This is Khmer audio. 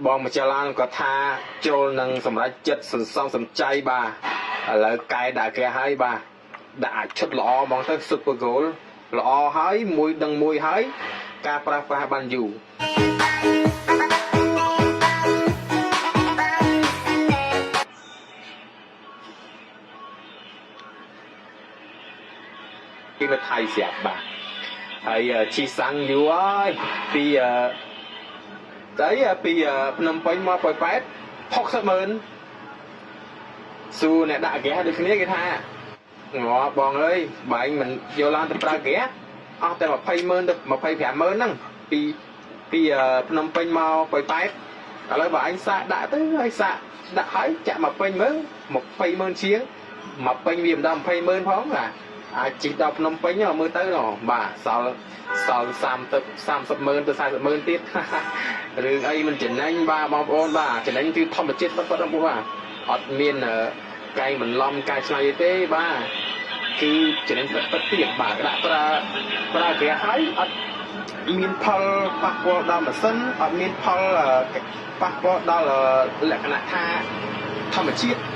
បងម្ចាស់ឡានគាត់ថាចូលនឹងសម្រេចចិត្តសន្សំសំចៃបាទឥឡូវកែដាក់គេហើយបាទដាក់អាឈុតល្អហ្មងទៅ Super Gold ល្អហើយមួយដឹងមួយហើយការប្រើប្រាស់បានយូរ ពីនៅថៃស្រាប់បាទហើយជិះសាំងយូរហើយពីអឺស្អីពីភ្នំពេញមកប៉ោយប៉ែត60ម៉ឺនសួរអ្នកដាក់ហ្គាសដូចគ្នាគេថាងបងអើយបើឯងមិនយកឡានទៅប្រើហ្គាសអស់តែ20ម៉ឺនទៅ25ម៉ឺនហ្នឹងពីពីភ្នំពេញមកប៉ោយប៉ែតឥឡូវបើឯងសាកដាក់ទៅហើយសាកដាក់ហើយចាក់មកពេញមើល20ម៉ឺនជាងមកពេញវាមិនដល់20ម៉ឺនផងបាទអាចជិះដល់ភ្នំពេញមើលទៅបាទសល់សល់30ទៅ30ម៉ឺនទៅ40ម៉ឺនទៀតរឿងអីមិនចំណេញបាទបងប្អូនបាទចំណេញគឺធម្មជាតិពិតៗបងប្អូនបាទអត់មានកែងបន្លំកែច្នៃទេបាទគឺចំណេញពិតៗទៀតបាទដាក់ប្រើប្រើក្រាហើយអត់មានផលប៉ះពាល់ដល់ម៉ាស៊ីនអត់មានផលប៉ះពាល់ដល់លក្ខណៈថាធម្មជាតិ។